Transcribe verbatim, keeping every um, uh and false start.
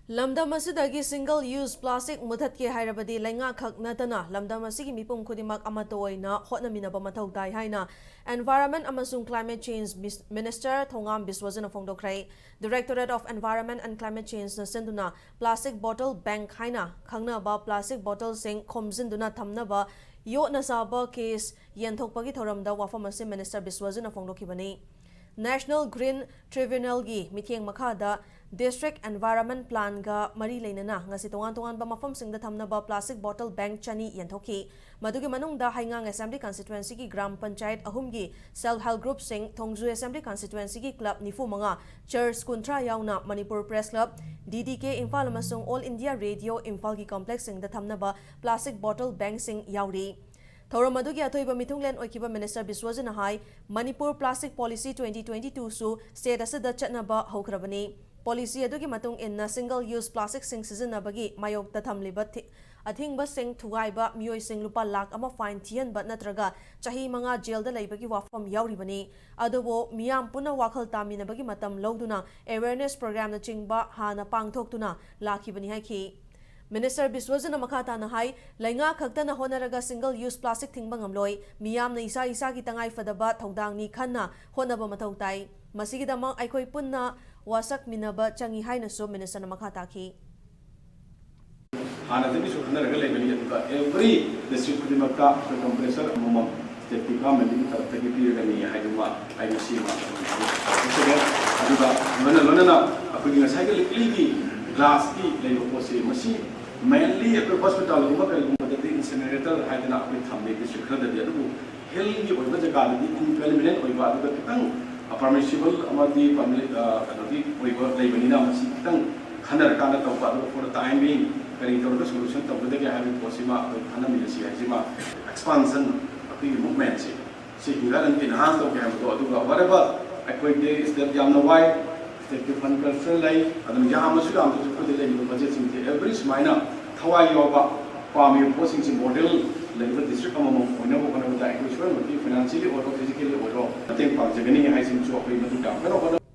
ꯂꯝꯗꯝ ꯑꯁꯤꯗꯒꯤ single use plastic ꯃꯨꯊꯠꯀꯦ ꯍꯥꯏꯔꯕꯗꯤ ꯂꯩꯉꯥꯛꯈꯛ ꯅꯠꯇꯅ ꯂꯝꯗꯝ ꯑꯁꯤꯒꯤ ꯃꯤꯄꯨꯝ ꯈꯨꯗꯤꯡꯃꯛ ꯑꯃꯠꯇ ꯑꯣꯏꯅ ꯍꯣꯠꯅꯃꯤꯟꯅꯕ ꯃꯊꯧ ꯇꯥꯏ ꯍꯥꯏꯅ Environment ꯑꯃꯁꯨꯡ Climate Change Minister Thongam ꯕꯤꯁ꯭ꯋꯖꯤꯠꯅ ꯐꯣꯡꯗꯣꯛꯈ꯭ꯔꯦ꯫ Directorate of Environment and Climate Changeꯅ ꯁꯤꯟꯗꯨꯅ plastic bottle bank ꯍꯥꯏꯅ ꯈꯪꯅꯕ plastic bottleꯁꯤꯡ ꯈꯣꯝꯖꯤꯟꯗꯨꯅ ꯊꯝꯅꯕ ꯌꯣꯠꯅ ꯁꯥꯕ case ꯌꯦꯟꯊꯣꯛꯄꯒꯤ ꯊꯧꯔꯝꯗ ꯋꯥꯐꯝ ꯑꯁꯤ Minister ꯕꯤꯁ꯭ꯋꯖꯤꯠꯅ ꯐꯣꯡꯗꯣꯛꯈꯤꯕꯅꯤ꯫ National Green Tribunalꯒꯤ ꯃꯤꯠꯌꯦꯡ ꯃꯈꯥꯗ District Environment Planꯒ ꯃꯔꯤ ꯂꯩꯅꯅ ꯉꯁꯤ ꯇꯣꯉꯥꯟ ꯇꯣꯉꯥꯟꯕ ꯃꯐꯝꯁꯤꯡꯗ ꯊꯝꯅꯕ plastic bottle bank ꯆꯅꯤ ꯌꯦꯟꯊꯣꯛꯈꯤ꯫ ꯃꯗꯨꯒꯤ ꯃꯅꯨꯡꯗ ꯍꯩꯉꯥꯡ Assembly Constituencyꯒꯤ ꯒ꯭ꯔꯥꯝ ꯄꯟꯆꯥꯌꯠ ꯑꯍꯨꯝꯒꯤ self help groupꯁꯤꯡ, ꯊꯣꯡꯖꯨ Assembly Constituencyꯒꯤ club ꯅꯤꯐꯨ ꯃꯉꯥ, church ꯀꯨꯟꯊ꯭ꯔꯥ ꯌꯥꯎꯅ Manipur Press Club, D D K Imphal ꯑꯃꯁꯨꯡ All India Radio ꯏꯝꯐꯥꯜꯒꯤ complexꯁꯤꯡꯗ ꯊꯝꯅꯕ plastic bottle bankꯁꯤꯡ ꯌꯥꯎꯔꯤ꯫ ꯊꯧꯔꯝ ꯑꯗꯨꯒꯤ ꯑꯊꯣꯏꯕ ꯃꯤꯊꯨꯡꯂꯦꯟ ꯑꯣꯏꯈꯤꯕ Minister ꯕꯤꯁ꯭ꯋꯖꯤꯠꯅ ꯍꯥꯏ, Manipur Plastic Policy twenty twenty twoꯁꯨ state ꯑꯁꯤꯗ ꯆꯠꯅꯕ ꯍꯧꯈ꯭ꯔꯕꯅꯤ꯫ Policy ꯑꯗꯨꯒꯤ ꯃꯇꯨꯡ ꯏꯟꯅ single use plasticꯁꯤꯡ ꯁꯤꯖꯤꯟꯅꯕꯒꯤ ꯃꯥꯌꯣꯛꯇ ꯊꯝꯂꯤꯕ ꯊꯤ-, ꯑꯊꯤꯡꯕꯁꯤꯡ ꯊꯨꯒꯥꯏꯕ ꯃꯤꯑꯣꯏꯁꯤꯡ ꯂꯨꯄꯥ ꯂꯥꯈ ꯑꯃ fine ꯊꯤꯍꯟꯕ ꯅꯠꯇ꯭ꯔꯒ ꯆꯍꯤ ꯃꯉꯥ jailꯗ ꯂꯩꯕꯒꯤ ꯋꯥꯐꯝ ꯌꯥꯎꯔꯤꯕꯅꯤ꯫ ꯑꯗꯨꯕꯨ ꯃꯤꯌꯥꯝ ꯄꯨꯟꯅ ꯋꯥꯈꯜ ꯇꯥꯃꯤꯟꯅꯕꯒꯤ ꯃꯇꯝ ꯂꯧꯗꯨꯅ awareness programꯅꯆꯤꯡꯕ ꯍꯥꯟꯅ ꯄꯥꯡꯊꯣꯛꯇꯨꯅ ꯂꯥꯛꯈꯤꯕꯅꯤ ꯍꯥꯏꯈꯤ꯫ Minister ꯕꯤꯁ꯭ꯋꯖꯤꯠꯅ ꯃꯈꯥ ꯇꯥꯅ ꯍꯥꯏ, ꯂꯩꯉꯥꯛ ꯈꯛꯇꯅ ꯍꯣꯠꯅꯔꯒ single use plastic ꯊꯤꯡꯕ ꯉꯝꯂꯣꯏ꯫ ꯃꯤꯌꯥꯝꯅ ꯏꯁꯥ ꯏꯁꯥꯒꯤ ꯇꯉꯥꯏ ꯐꯗꯕ ꯊꯧꯗꯥꯡꯅꯤ ꯈꯟꯅ ꯍꯣꯠꯅꯕ ꯃꯊꯧ ꯇꯥꯏ꯫ ꯃꯁꯤꯒꯤꯗꯃꯛ ꯑꯩꯈꯣꯏ ꯄꯨꯟꯅ ꯋꯥꯁꯛꯃꯤꯟꯅꯕ ꯆꯪꯏ ꯍꯥꯏꯅꯁꯨ Ministerꯅ ꯃꯈꯥ ꯇꯥꯈꯤ꯫ ꯍꯥꯟꯅꯗꯒꯤꯁꯨ ꯈꯟꯅꯔꯒ ꯂꯩꯕꯅꯤ, ꯑꯗꯨꯒ every district ꯈꯨꯗꯤꯡꯃꯛꯇ ꯑꯩꯈꯣꯏ compressor ꯑꯃꯃꯝ state governmentꯀꯤ ꯇꯔꯞꯇꯒꯤ ꯄꯤꯔꯒꯅꯤ ꯍꯥꯏꯗꯨꯃ ꯑꯩ ꯉꯁꯤ ꯃꯥ ꯇꯥꯛꯆꯒꯦ꯫ ꯑꯗꯨꯒ ꯂꯣꯏꯅ ꯂꯣꯏꯅꯅ ꯑꯩꯈꯣꯏꯒꯤ ꯉꯁꯥꯏꯒꯤ ꯂꯤꯛꯂꯤꯒꯤ glassꯀꯤ ꯂꯩꯕ ꯄꯣꯠꯁꯤ, ꯃꯁꯤ mainly ꯑꯩꯈꯣꯏ hospitalꯒꯨꯝꯕ ꯀꯔꯤꯒꯨꯝꯕꯗꯗꯤ incinerator ꯍꯥꯏꯗꯅ ꯑꯩꯈꯣꯏ ꯊꯝꯃꯦ district ꯈꯔꯗꯗꯤ, ꯑꯗꯨꯕꯨ hillꯒꯤ ꯑꯣꯏꯕ ꯖꯒꯥꯗꯗꯤ inconvenient ꯑꯣꯏꯕ, ꯑꯗꯨꯒ ꯈꯤꯇꯪ permissible ꯑꯃꯗꯤ permi-, ꯑ, ꯀꯩꯅꯣꯗꯤ ꯑꯣꯏꯕ ꯂꯩꯕꯅꯤꯅ, ꯃꯁꯤ ꯈꯤꯇꯪ ꯈꯟꯅꯔꯀꯥꯟꯗ ꯇꯧꯕ, ꯑꯗꯨꯒ for the time being ꯀꯔꯤ ꯇꯧꯔꯒ solution ꯇꯧꯒꯗꯒꯦ ꯍꯥꯏꯕꯒꯤ ꯄꯣꯠꯁꯤꯃ ꯑꯩꯈꯣꯏ ꯈꯟꯅꯃꯤꯟꯅꯁꯤ ꯍꯥꯏꯁꯤꯃ, expansion ꯑꯩꯈꯣꯏꯒꯤ movementꯁꯦ ꯁꯤ ꯍꯤꯡꯒꯠꯍꯟ-, enhance ꯇꯧꯒꯦ ꯍꯥꯏꯕꯗꯣ, ꯑꯗꯨꯒ whatever ꯑꯩꯈꯣꯏꯒꯤ state ꯌꯥꯝꯅ ꯋꯥꯏ, stateꯀꯤ fund culture ꯂꯩ, ꯑꯗꯨꯅ ꯌꯥꯝꯃꯁꯨ ꯌꯥꯝꯗ꯭ꯔꯁꯨ ꯑꯩꯈꯣꯏꯗ ꯂꯩꯔꯤꯕ budgetꯁꯤꯡꯁꯦ every ꯁꯨꯃꯥꯏꯅ ꯊꯋꯥꯏ ꯌꯥꯎꯕ ꯄꯥꯝꯃꯤꯕ ꯄꯣꯠꯁꯤꯡꯁꯤ model ꯂꯩꯔꯤꯕ district ꯑꯃꯃꯝ ꯑꯣꯏꯅꯕ ꯍꯣꯠꯅꯕꯗ ꯑꯩꯈꯣꯏ ꯁꯣꯏꯗꯅꯃꯛꯀꯤ financially ꯑꯣꯏꯔꯣ, physically ꯑꯣꯏꯔꯣ ꯃꯇꯦꯡ ꯄꯥꯡꯖꯒꯅꯤ ꯍꯥꯏꯁꯤꯃꯁꯨ ꯑꯩꯈꯣꯏ ꯃꯇꯤꯛ ꯆꯥꯕ ꯀꯟꯅ ꯍꯣꯠꯅ-